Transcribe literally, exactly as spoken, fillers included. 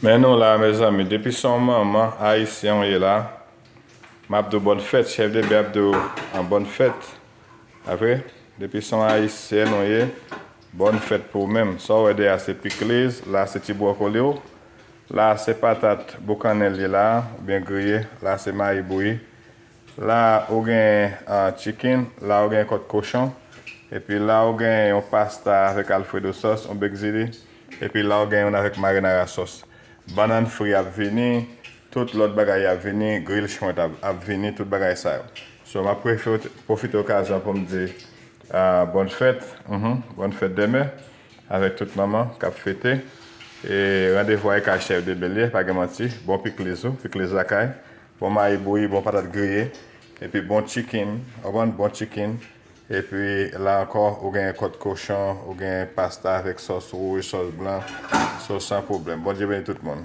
Men nou la, mezanmi, depi se yon manman ayisyen w ye la, m ap di w bòn fèt, chèf de bè ap di w an bòn fèt. Apre, depi se yon ayisyèn w ye, bòn fèt pou w menm. Sa w wè dèyè a se pikliz, la se ti bwokoli w, la se patat boukannen l ye la, oubyen griye, la se mayi bouyi, la ou gen ah, chicken, la ou gen kòt kochon, epi la ou gen yon pasta avèk alfredo sòs, yon bèk zili, epi la ou gen youn avèk marinara sòs. Bannann fri ap vini, tout lòt bagay ap vini, grill shrimp ap, ap vini, tout bagay sa yo. So, m ap prefe-, pwofite okazyon pou m di ah, bòn fèt, mhm, bòn fèt dèmen, avèk tout manman k ap fete. E randevou a e kay chèf de bè l ye, pa gen manti, bon pikliz ou, pikliz lakay, bon mayi bouyi, bon patat griye, epi bon chicken, w konprann, bon chicken. Epi la ankò, ou gen kòt kochon, ou gen pasta avèk sòs wouj, sòs blan, so san pwoblèm. Bondye beni tout moun.